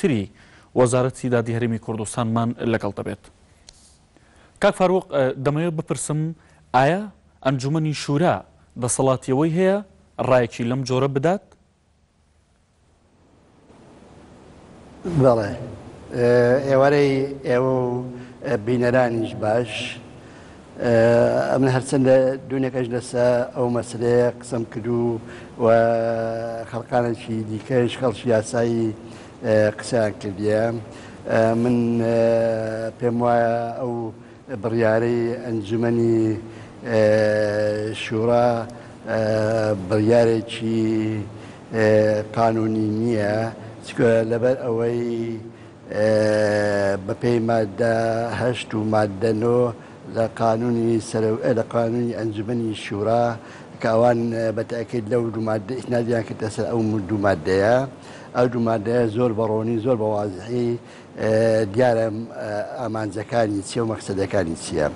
پێشووتری وەزارەتی دادی هەرێمی کوردستانمان لەگەڵ دەبێت. کاک فاروق دەمەوێت بپرسم ئایا ئەنجومەنی شورا دەسەڵاتی ئەوەی هەیە ڕایەکی لەم جۆرە بدات؟ بەڵێ ئێوارەی ئێوە و بینەرانیش باش. ئەمن هەرچەندە دوونێکەش لەسە ئەو مەسلەیە قسەم کرد و و خەڵکانێکی دیکەش خەڵکی یاسایی قسەیان کردیە. من پێم وایە ئەو بڕیارەی ئەنجومەنی شورا بڕیارێکی قانونی نییە، چونکە لەبەر ئەوەی بەپێی ماددە هەشت و ماددە نۆ لە قانونی لە قانونی ئەنجومەنی شورا کە ئەوان بە تەئکید لەو دوو ماددە ئیسنادیان کردە سەر ئەو دوو ماددەیە، ئەو دوو ماددەیە زۆر بە ڕوونی زۆر بە وازحی دیارە ئامانجەکانی چیە و مەقسەدەکانی چیە.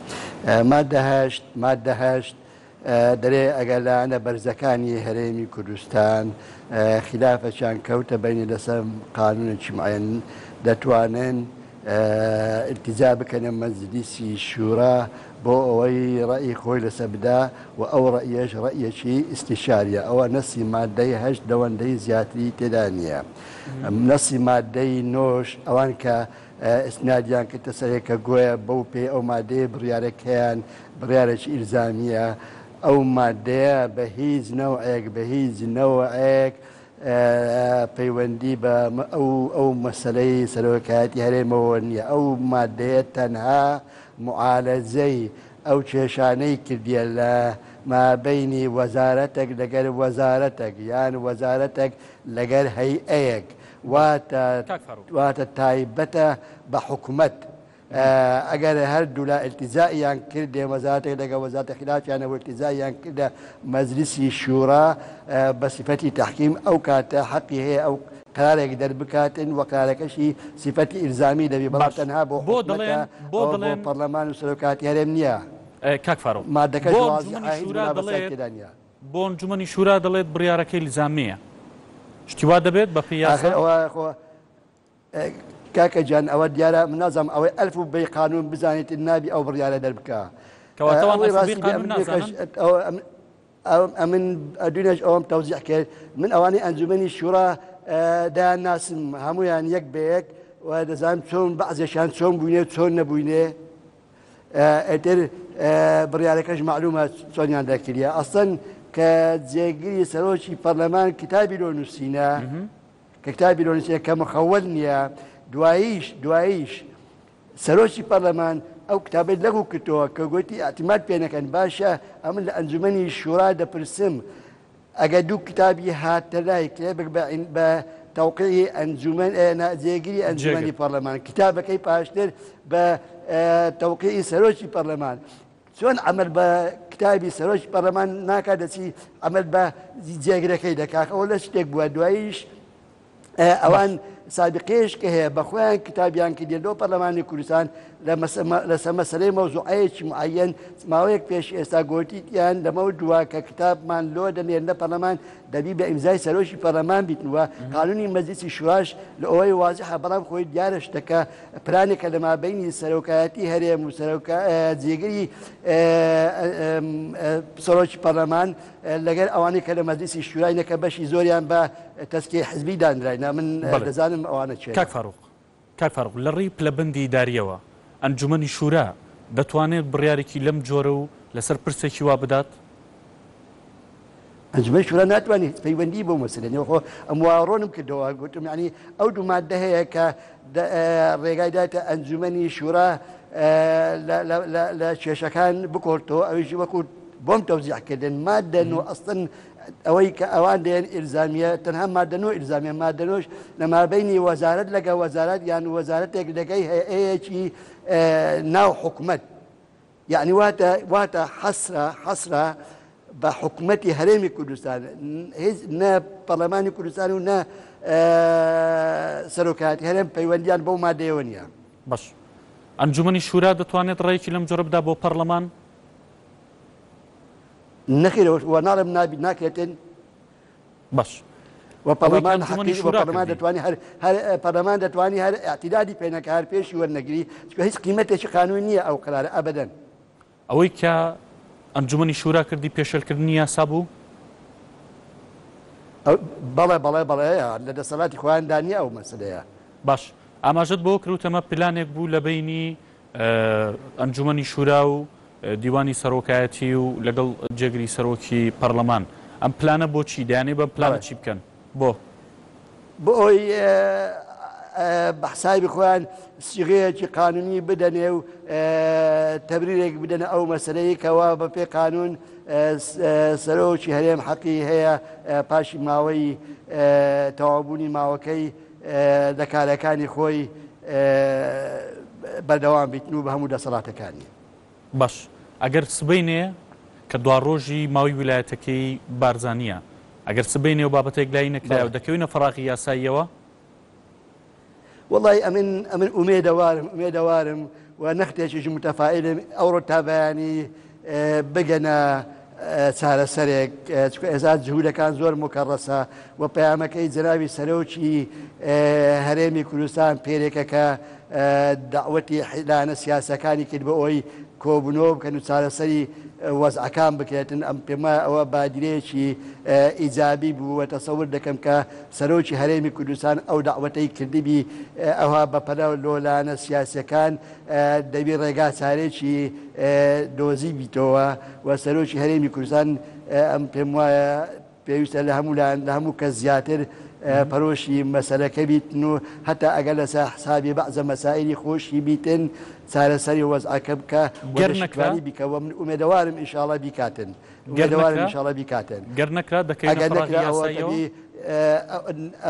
ماددە هەشت ماددە هەشت دەرێ ئەگەر لایەنە بەرزەکانی هەرێمی کوردستان خیلافەکیان کەوتە بەینی لەسەر قانونێکی معەیەن دەتوانن ئیلتیجا بکەنە مەجلیسی شورا بۆ ئەوەی ڕەئی خۆی لەسەر بدا و ئەو ڕەئیەش ڕەئیەکی ئیستیشاریە ئەوە نەسی مادەی هەشت لەوەندەی زیاتری تێدا نییە نەسی مادەی نۆش ئەوان کە ئیسنادیان کردە سەرێ کە گۆیا بەو پێی ئەو مادەیە بڕیارەکەیان بڕیارێکی ئیلزامییە، ئەو مادەیە بە هیچ نەوعێک بە هیچ نەوعێک پەیوەندی بە ئەو ئەو مەسەلەی سەرۆکایەتی هەرێمەوە نییە، ئەو مادەیە تەنها معالەجەی ئەو کێشانەی کردیە لە مابەینی وەزارەتێک لەگەر وەزارەتێک یان وەزارەتێک لەگەر هەیئەیەک واتە کاک فاروق. واتە تایبەتە بە حکومەت ئەگەر هەردوولا ئیلتیجائیان کردێ وەزارەتێک لەگەڵ وەزارەتە خلافیان هەبوو ئیلتیجائیان کردە مەجلیسی شورا بە سیفەتی تەحکیم ئەو کاتە حەقی هەیە ئەو قەرارێک دەربکاتن و قەرارەکەشی سیفەتی ئیلزامی دەبی بەڵام باش تەنها بۆ بۆ حکومەتە دەڵێن بۆ ئەوە بۆ دەڵێن پەڕلەمان و سەرۆکایەتی هەرێم نییە کاک فاروق مادەکەش بۆ وازحە ئەنجومەنی هیچ شورا مولابەسەی دەڵێت تێدا نییە. بۆ ئەنجومەنی شورا دەڵێت بڕیارەکەی ئیلزامییە شتی وا دەبێت بە پێی ئاخر یاسا؟ ئەوە خۆ کاکە گیان ئەوە دیارە من نازانم ئەوەی ئەلف و بەی قانون بزانێت نابی ئەو بڕیارە دەربکا کەواتە ئەوان ئەوەی ئەلف و بەی ڕاستی بێ قانون ئەمن دوێکەش نازانن؟ ئەوە ئەمن دوێنێش ئەوەم تەوزیح کرد من ئەوانەی ئەنجومەنی شورا دایان ناسم هەمویان یەک بە یەک و دەزانم چۆن بەعزێکیان چۆن بووینێ چۆن نەبووینێ ئیتر بڕیارەکەش مەعلومە چۆنیان دەکریە ئەسڵەن کە جێگری سەرۆکی پەرلەمان کتابی لۆ نووسینە کە کتابی لۆ نووسینە کە مخەوەل نییە دواییش دواییش سەرۆکی پەرلەمان ئەو کتابەی لەغو کردەوە کە گوتی ئیعتیماد پێ نەکەن باشە ئەمن لە ئەنجومەنی شورا دەپرسم ئەگەر دوو کتابی هاتە لای کتێبێک بە بە تەوقیعی ئەنجومەن نا جێگری ئەنجومەنی جێگر. پەرلەمان کتابەکەی پاشتر بە تەوقیعی سەرۆکی پەرلەمان چۆن عەمەل بە کتابی سەرۆکی پەرلەمان ناکات دەچی عەمەل بە جێگرەکەی دەکات ئەوە لە شتێک بووە دواییش ئەوان سابقەیەش کە هەیە بە خۆیان کتابیان کردیە لۆ پەرلەمانی کوردستان لەسەر مەسەلەی مەوزوعەیەکی معەیەن ماوەیەک پێش ئێستا گۆتیتیان لەمەو دوا کە کتابمان لۆ دەنێرنە پەرلەمان دەبی بە ئیمزای سەرۆکی پەرلەمان بیتن و قانونی مەجلیسی شوراش لە ئەوەی وازحە بەڵام خۆی دیارە شتەکە پلانێکە لە مابەینی سەرۆکایەتی هەرێم و سەرۆکە جێگری سەرۆکی پەرلەمان لەگەر ئەوانەی کە لە مەجلیسی شوراینە کە بەشی زۆریان بە تەسکی حزبی دانراینە من بەڵێ. دەزانم ئەوانە کێنە. کاک فاروق کاک فاروق لە ڕێی پلەبەندی ئیدارییەوە ئەنجومەنی شورا دەتوانێت بڕیارێکی لەم جۆرە و لەسەر پرسێکی وا بدات؟ ئەنجومەنی شورا ناتوانێت هیچ پەیوەندی بەو مەسەلە نیە خۆ ئەم وا ڕۆنم کردەوە گوتم یانی ئەو دوو ماددە هەیە کە ڕێگای دایتە ئەنجومەنی شورا لە کێشەکان بکۆڵتەوە ئەویش وەکو بۆم تەوزیح کردن ماددە نۆ ئەسڵەن ئەوەی کە ئەوان دەیەن ئیلزامیە تەنها مادە نۆ ئیلزامیە مادە نۆش لە مابینی وەزارەت لەگە وەزارەت یان وەزارەتێک لەگەی هەیەکی ناو حکومەت یعنی واتە واتە حەسرە حەسرە بە حکومەتی هەرێمی کوردستان هیچ نە پەرلەمانی کوردستان و نە سەرۆکایەتی هەرێم پەیوەندیان بەو مادەیەوە نییە. باش ئەنجومەنی شورا دەتوانێت ڕێیەکی لەم جۆرە بدا بۆ پەرلەمان؟ نەخێر و ناڵێم نابی ناکرێتن. باش. و پەڕلەمان حەقی و پەڕلەمان دەتوانی هەر هەر پەڕلەمان دەتوانی هەر ئیعتیرادی پێ نەکا هەر پێشی وەرنەگری چونکە هیچ قیمەتێکی قانوونی نییە ئەو قەرارە ئەبەدەن. ئەوەی کە ئەنجومەنی شورا کردی پێشێلکردنی یاسا بوو؟ بەڵێ بەڵێ بەڵێ لە دەسەڵاتی خۆیاندا نییە ئەو مەسەلەیە. باش ئاماژەت بەوە کرد وتەمە پلانێک بوو لە بەینی ئەنجومەنی شورا و دیوانی سەرۆکایەتی و لەگەڵ جێگری سەرۆکی پەرلەمان ئەم پلانە بۆچی دەیانەوێت بەم پلانە چی بکەن بۆ؟ بۆ ئەوەی بە حسابی خۆیان سیغەیەکی قانونی بدەنێ و تەبریرێک بدەنە ئەو مەسەلەی کەوا بە پێ قانون سەرۆکی هەرێم حەقی هەیە پاشی ماوەی تەواوبوونی ماوەکەی لە کارەکانی خۆی بەردەوام بیتن و بە هەموو دەسەڵاتەکانی. باش ئەگەر سبەینێ کە دواڕۆژی ماوەی ویلایەتەکەی بارزانییە، ئەگەر سبەینێ و بابەتە یەکلایی نەکرایەوە دەکەوینە فەراغی یاساییەوە؟ وەڵای ئەمن ئەمن ئومێدەوارم ئومێدەوارم و نەختێکیش متەفائیلم ئەوڕۆ تا بەیانی بگەنە چارەسەرێک چونکە ئێستا جهودەکان زۆر مکەڕەسە و پەیامەکەی جەنابی سەرۆکی هەرێمی کوردستان پێرێکە کە دەعوەتی لایەنە سیاسەکانی کرد بۆ ئەوەی کۆبوونەوە بکەن و چارەسەری وەزعەکان بکرێتن ئەم پێموایە ئەوە بادرەیەکی ئیجابی بوو و تەسەور دەکەم کە سەرۆکی هەرێمی کوردستان ئەو دەعوەتەی کردبی ئەوها بەپەلە لۆ لایەنە سیاسیەکان دەبی ڕێگا چارێکی دۆزی بیتەوە و سەرۆکی هەرێمی کوردستان ئەم پێم وایە پێویستە لە هەموو لایەن لە هەموو کەس زیاتر پەرۆشی مەسەلەکە بیتن و هەتا ئەگەر لەسەر حسابی بەعزە مەسائلی خۆشی بیتن چارەسەری وەزعەکە بکە و گەر نەکرا دەشتوانی بیکە و من ئومێدەوارم ئینشاڵڵا بیکاتن گەر ئومێدەوارم نەکرا ئینشاڵڵا بیکاتن گەر نەکرا دەکەوینە ئەگەر فەراغی نەکرا ئەوە یاساییەوە؟ تەبی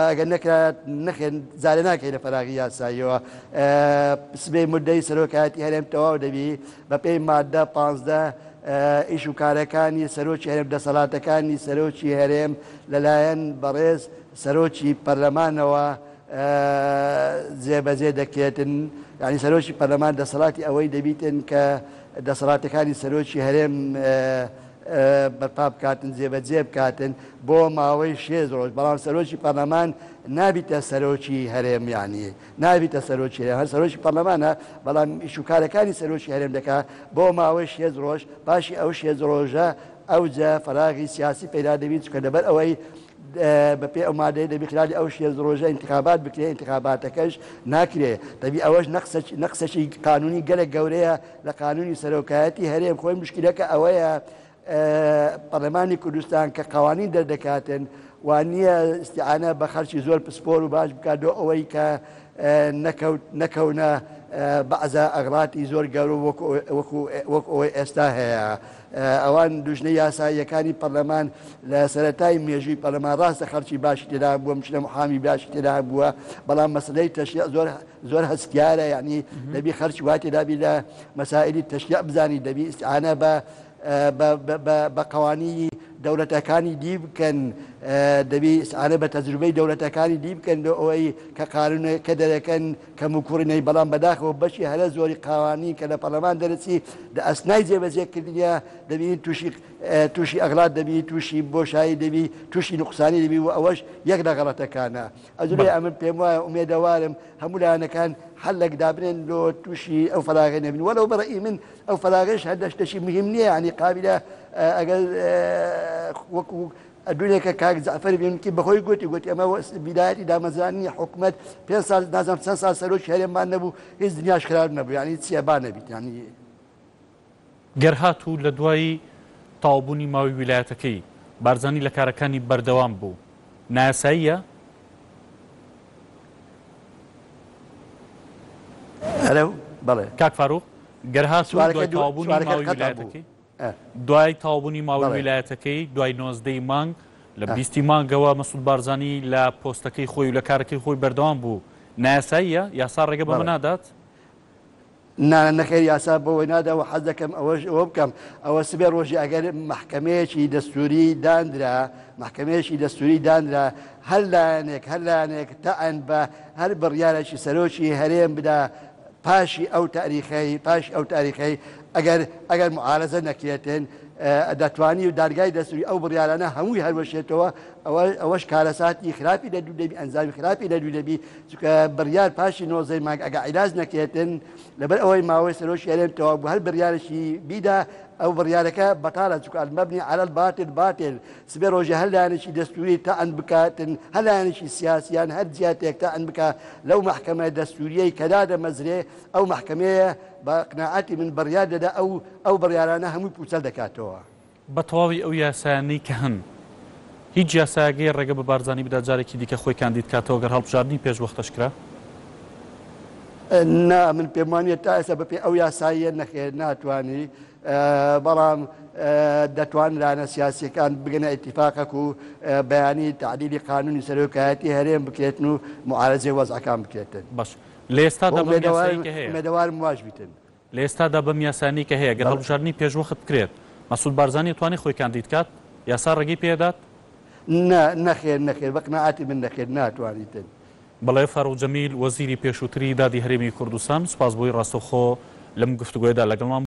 ئەگەر نەکرا نەخێر جارێ ناکەینە فەراغی یاساییەوە سبەی مدەی سەرۆکایەتی هەرێم تەواو دەبی بەپێی مادە 15 ئیش و کارەکانی سەرۆکی هەرێم دەسەڵاتەکانی سەرۆکی هەرێم لەلایەن بەڕێز سەرۆکی پەرلەمانەوە جێبەجێ دەکرێتن یعنی سەرۆکی پەرلەمان دەسەڵاتی ئەوەی دەبیتن کە دەسەڵاتەکانی سەرۆکی هەرێم بەرپا بکاتن جێبەجێ بکاتن بۆ ماوەی شێست ڕۆژ بەڵام سەرۆکی پەرلەمان نابیتە سەرۆکی هەرێم یانی نابیتە سەرۆکی هەرێم هەر سەرۆکی پەرلەمانە بەڵام ئیش و کارەکانی سەرۆکی هەرێم دەکا بۆ ماوەی شێست ڕۆژ پاشی ئەو شێست ڕۆژە ئەوجە فەراغی سیاسی پەیدا دەبی چونکە لەبەر ئەوەی بەپێ ئەو مادەیە دەبی خلالی ئەو شێست ڕۆژە ئینتخابات بکرێ ئینتخاباتەکەش ناکرێ دەبی ئەوەش نەقسەکی قانونی گەلێک گەورەیە لە قانونی سەرۆکایەتی هەرێم خۆی مشکلەکە ئەوەیە پەرلەمانی کوردستان کە قوانین دەردەکاتن وانە ئیسیعاانە بە خەرچی زۆر پسپۆر و باش بکات دۆ ئەوەی کە نەکەوت نەکەونە بەعزە ئەغڵاتی زۆر گەورە وەکو ئەوەی ئێستا هەیە ئەوان دوژنە یاساییەکانی پەرلەمان لە سەرەتای مێژووی پەرلەمان ڕاستە خەڵکی باشی تێدا بووە مشنە محامی باشی تێدا بووە بەڵام مەسلەی تەشریع زۆر زۆر هەستیارە یعنی دەبی خەرچ وای تێدابی لە مەسائلی تەشریع بزانی دەبی ئیستعانە بە بە قوانینی دەولەتەکانی دی بکەن دەبی ئیستعانە بە تەجروبەی دەولەتەکانی دی بکەن لۆ ئەوەی کە قانونە کە دەرەکەن کەم و کوڕی نەی بەڵام بەداخەوە بەشی هەرە زۆری قوانین کە لە پەرلەمان دەرەچی لە ئەسنای جێبەجێکردنیە دەبینین تووشی تووشی ئەغلات دەبی تووشی بۆشایی دەبی تووشی نوقسانی دەبی و ئەوەش یەک لە غەڵەتەکانە ئەجورێ ئەمن پێم وایە ئومێدەوارم هەموو لایەنەکان حەلێک دابنێن لۆ تووشی ئەو فەراغە نەبین وەلەو بەڕەئی من ئەو فەراغەش هەر لە شتێکی مهم نییە یعنی قابلە ئەگەر وەکو ئەدونێکە کاک جەعفەر بێنکی بەخۆی گوتی گوتی ئەمە بیدایەتی دامەزرانی حکومەت پێ ساڵ نازانم چەند ساڵ سەرۆکی هەرێممان نەبوو هیچ دنیاش خراپ نەبوو یعنی چییە با نەبیت یعنی گەر هاتوو لە دوای تەواوبوونی ماوەی ویلایەتەکەی، بارزانی لە کارەکانی بەردەوام بوو، نایاساییە؟ ئەلەو، بەڵێ. کاک فاروق، گەر هاتوو دوای تەواوبوونی ماوەی ویلایەتەکەی، دوای تەواوبوونی ماوەی ویلایەتەکەی، دوای 19 ی مانگ، لە 20 ی مانگەوە مەسعود بارزانی لە پۆستەکەی خۆی و لە کارەکەی خۆی بەردەوام بوو، نایاساییە؟ یاسا ڕێگە بەمە نادات؟ نا نەخێر یاسا بەوەی نادا و حەز دەکەم ئەوەش ئەوە بکەم ئەوە سبێ ڕۆژی ئەگەر مەحکەمەیەکی دەستوری دانرا مەحکەمەیەکی دەستوری دانرا هەر لایەنێک هەر لایەنێک تەعن بە هەر بڕیارێکی سەرۆکی هەرێم بدا پاشی ئەو تاریخەی پاش ئەو تاریخەی ئەگەر ئەگەر معارەزە نەکرێتن دەتوانی و دادگای دەستوری ئەو بڕیارانە هەمووی هەروەشێتەوە ئەوە ئەوەش کارەساتی خراپی لە دوو دەبی ئەنجامی خراپی لە دوو دەبی چونکە بڕیار پاشی نۆزەی مانگ ئەگە عیلاج نەکرێتن لەبەر ئەوەی ماوەی سەرۆکی هەرێم تەواو بوو هەر بڕیارێکی بیدا ئەو بڕیارەکە بەتاڵە چونکە المبنی علی الباطل باطل سبێ ڕۆژێ هەر لایەنێکی دەستوری تەعن بکاتن هەر لایەنێکی سیاسی یان هەر جیاتێک تەعن بکا لەو مەحکەمە دەستوریەی کە دادەمەزرێ ئەو مەحکەمەیە بە قناعەتی من بڕیار دەدا ئەو ئەو بڕیارانە هەمووی پوچەل دەکاتەوە. بە تەواوی ئەو یاسایانەی کە هەن هیچ یاسایەک هەیە ڕێگە بە بارزانی بدات جارێکی دیکە خۆی کاندید کاتەوە گەر هەڵبژاردنی پێش وەختەش کرا؟ نا من پێم وانیە تا ئێستا بەپێی ئەو یاساییە نەخێر ناتوانی بەڵام دەتوان لایەنە سیاسیەکان بگەنە ئیتیفاقەک و بەیانی تعدیلی قانونی سەرۆکایەتی هەرێم بکرێتن و معارەزەی وەزعەکان بکرێتن. باش لە ئێستادا بەم یاسایەی کە هەیە. ئومێدەوارم واش بیتن. لە ئێستادا بەم یاسایانەی کە هەیە گەر هەڵبژاردنی پێشوەخت بکرێت مەسعود بارزانی ئەتوانێت خۆی کاندید کات؟ یاسا ڕێگەی پێدات؟ نا نەخێر نەخێر بە قناعەتی من نەخێر ناتوانیتن. بەڵێ فاروق جەمیل وەزیری پێشووتری دادی هەرێمی کوردستان سوپاس بۆی ڕاستەوخۆ لەم گفتوگۆیەدا لەگەڵمان.